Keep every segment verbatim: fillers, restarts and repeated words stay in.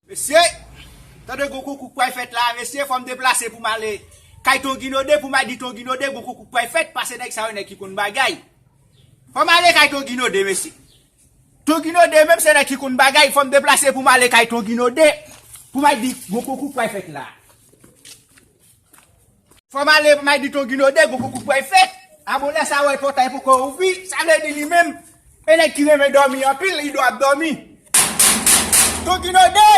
Mesye, tande gon konkou k pral fèt la, mesye, fò m deplase pou m ale kay Ton Ginode, pou m al di Ton Ginode gon konkou k pral fèt, pase nèg sa yo, nèg ki konn bagay. Fò m ale kay Ton Ginode, mesye. Ton Ginode menm se nèg ki konn bagay, fò m deplase pou m ale kay Ton Ginode, pou m al di gon konkou k pral fèt la. Fò m ale, m al di Ton Ginode gon konkou k pral fèt. A bon, lè sa a, wè, pòtay poko ouvri, sa vle di li menm, e nèg ki renmen dòmi anpil, li dwe ap dòmi. Ton Ginode!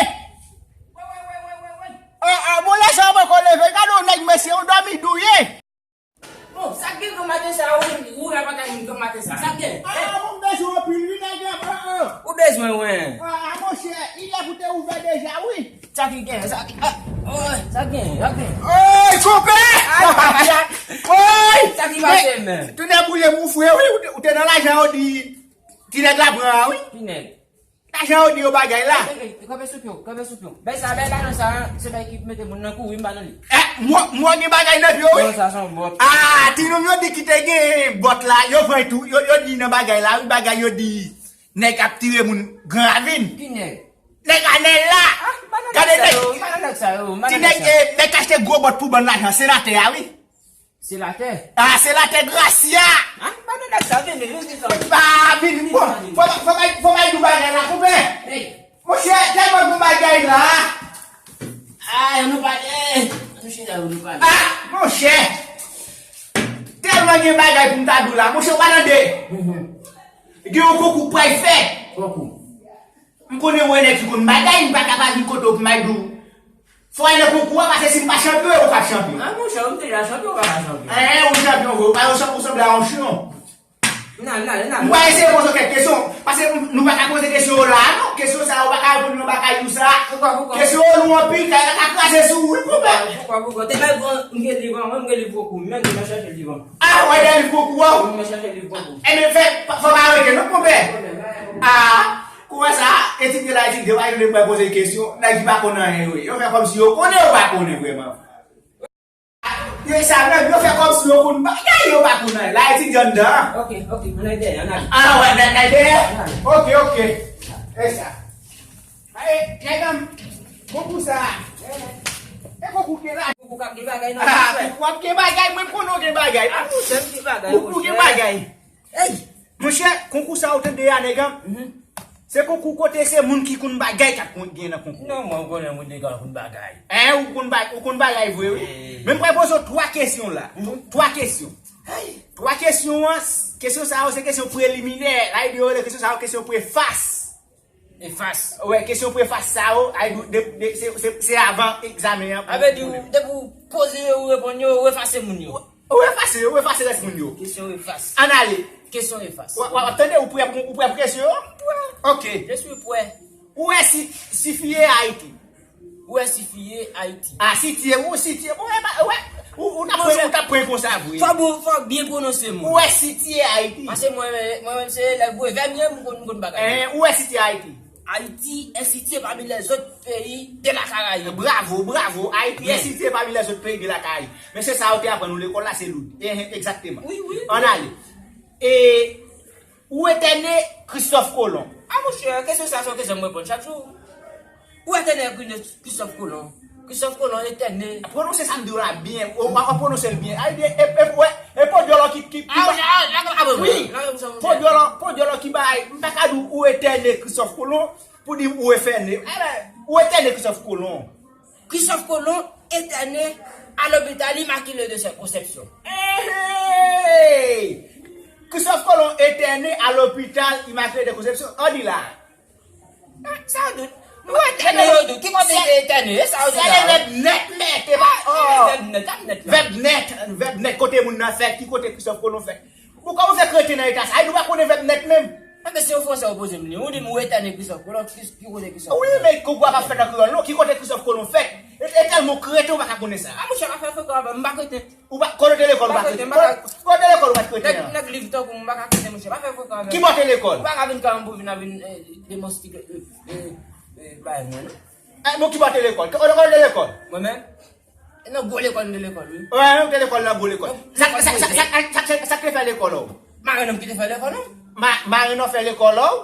A, a bon, lè sa a, poko leve, gade yon nèg, mesye, yon dòmi dou ye. Bon, sa k gen gran maten sa a, ou, ou la pa ka vin gran maten sa a. Sa k gen? A, bon, m bezwen anpil, wi, nèg, a, a. Ou bezwen, wen. A, monchè, li lè pou te ouvè deja, wi. Sa ki gen, sa ki, a, o, sa gen, sa gen. Oy, konpè! Ay, ay, ay. Oy! Sa ki pase, men? Tounen boule mou fre, wi, ou te, ou te nan lajan yo di, ti nèg la pran, wi. Ki nèg? Lajan yo di yo bagay la. Ey, ey, ey, kanpe sou pye w, kanpe sou pye w. Bay sa, bay lajan sa, se bay ki mete moun nan kouri, m pa nan li. Eh, mwen, mwen gen bagay nan pye w, wi. Non, sa se yon bòt. Ah, ti nonm yo di ki te gen bòt la, yo pran tou, yo, yo di nan bagay la, wi, bagay yo di. Nèg ap tire moun Gran Ravin. Ki nèg? Nèg Anèl la. Ah, m pa nan nèg sa yo, m pa nan nèg sa yo, m pa nan nèg sa yo. Ti nèg, eh, nèg k achte gwo bòt pou bann lajan, senatè a, wi. Senatè? Ah, senatè Gracia. Ah, m pa nan nèg sa, vini, vini, vini. Ah, vini, bon, fò, fò, fò, fò bay nou bagay la, konpè. Hey. Monchè, tèlman gon bagay la. Ah, nou pale. Nou chita, nou pale. Ah, monchè. Tèlman gen bagay pou m ta di w la, monchè, w pa tande. Mhm. Gen yon konkou pral fèt. Konkou. M konnen w nèg ki konn bagay, m pa ka pa vin kote w pou m al di w. Fò w al nan konkou a, paske si m pa chanpyon, ou p ap chanpyon. Ah, monchè, m deja chanpyon, ou pa ka chanpyon. Eh, ou chanpyon vre, ou pa, ou sanble a yon chyon. N al, n al, n al. M pral eseye poze w kèk kesyon, paske nou pa ka poze kesyon yo la, non. Kesyon sa yo pa ka reponn nan bagay ou sa. Poukwa, poukwa? Kesyon yo lou anpil, kay la ka kraze sou ou, wi, konpè. Poukwa, poukwa? Te bay bon, m gen liv an, mwen, m gen liv konkou, m menm, m chèche liv an. Ah, w al nan liv konkou a? Wi, m chèche liv konkou. Ebyen, fè, fò pa rete, non, konpè. Ah, kou wè sa, etidye la etidye, pa janm vle mwen poze kesyon, nèg ki pa konn anyen, wi. Yo fè kòmsi yo konnen, yo pa konnen vrèman. Yo sa menm, yo fè kòmsi yo konn bagay, yo pa konn anyen. La, etidye anndan. Ok, ok, ann al dèyè, ann al. Ah, wè, nèg, nèg dèyè? Ann al. Ok, ok. E sa. Aye, nèg an, konkou sa. E konkou ke la. Konkou k ap gen bagay nan. Ah, konkou ap gen bagay, mwen m konnen w gen bagay. Ah, monchè, m gen bagay, monchè. Konkou gen bagay. Ey! Monchè, konkou sa ou tande a, nèg an? Mhm. Se konkou kote se moun ki konn bagay k ap konn gen nan konkou. Non, mwen, m konnen moun ki konn bagay. Hein, ou konn ba-, ou konn bagay vre, wi. Ey. Men m pral poze w twa kesyon la. Mhm. Twa kesyon. Ey! Twa kesyon an, s-, kesyon sa yo se kesyon preliminè. La, yo rele kesyon sa yo kesyon prefas. Efas. Wè, kesyon prefas sa yo, ay, de, de, se, se, se avan egzamen an. Sa vle di, depi w poze yo, ou reponn yo, ou efase moun yo. Ou, ou efase yo, ou efase rès moun yo. Kesyon efas. Ann ale. Kesyon efas. W, w, w ap tande, ou prè pou, ou prè pou kesyon yo? Prè. Ok. Je suis prêt. Ou wè si, si fi ye Ayiti. Ou wè si fi ye Ayiti. Ah, si ti ye, ou si ti ye. Bon, e pa, wè. Ou, ou t ap pran, ou t ap pran konsa vre. Fò w, fò w byen pwononse mo. Ou wè si ti ye Ayiti. Paske mwen, mwen menm se elèv pwovèb m ye, m konn, m konn bagay. Eh, ou wè si ti ye Ayiti. Ayiti est situé parmi les autres pays de la Caraïbe. Bravo, bravo. Ayiti est situé parmi les autres pays de la Caraïbe. Men se sa yo te aprann nou lekòl la, se loud. Eh, eh, egzakteman. Wi, wi. Ann ale. E ou etène Christophe Colomb. Ah, monchè, kesyon sa, se yon kesyon m reponn chak jou. Ou etène Christophe Colomb. Christophe Colomb etène. Pwononse sa m di w la byen. Ou, ou, ou pwononse l byen. Ay, e, e, e, wè, e podyòlò ki, ki, ki... Ah, ah, ah, ah, wi. Podyòlò, podyòlò ki bay. M pa ka di w ou etène Christophe Colomb pou di ou etène. Ou etène Christophe Colomb. Christophe Colomb éternait à l'hôpital Immaculée de Conception. Hey! Christophe Colomb éternait à l'hôpital Immaculée de Conception. An di la. Sa yo dout. Ou etène yo dout. Ki kote ki etène? E sa yo dout la. Se le vèb nèt, mèt, e pa, oh. Vèb nèt, ap nèt la. Vèb nèt, vèb nèt, kote moun nan fèt, ki kote Christophe Colomb fèt. Bon, kòman w fè krete nan eta sa? Ay, nou pa konnen vèb nèt menm. Enben, se yon fransè ou poze m li. Ou di m ou etène Christophe Colomb, ki, ki kote Christophe Colomb? Wi, men konkou a pa fèt an kreyòl, non. Ki kote Christophe Colomb fèt? E, e tèlman w krete, ou pa ka konnen sa. Ah, monchè, pa fè frekan avè m, m pa krete. Ou pa, kote w te lekòl, ou pa krete? Kote w te lekòl, ou pa t krete, non? Nèg liv tankou m, m pa ka krete, monchè. Pa fè frekan avè m. Ki bò w te lekòl? Ou pa ka vin kay mwen pou vin, vin, eh, demontre, eh, eh, eh, bay mwen, non. Eh, bon, ki bò w te lekòl? Kote w te lekòl? Mwen menm? E nan gwo lekòl m te lekòl, wi. Wè, ou te lekòl nan gwo lekòl. Sa, sa, sa k te fè lekòl ou? Marenn an ki te fè lekòl ou? Ma-, marenn an fè lekòl ou?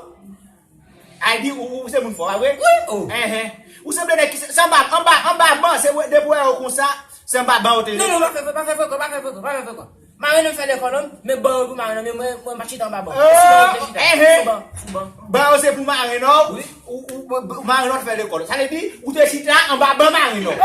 Ay di ou, ou se moun fò, pa vre? Wi, o. Enhen. Ou sanble nèg ki se anba, anba, anba ban, se depi w wè yo konsa, se anba ban ou te. Non, non, pa fè, pa fè frekan, pa fè frekan, pa fè frekan. Marenn nan fè lekòl, non, men ban yo pou marenn nan, men mwen, mwen pa chita anba ban. Sou ban, sou ban. Ban yo se pou marenn nan, ou, ou, ou, marenn nan fè lekòl. Sa vle di, ou te chita anba ban marenn nan.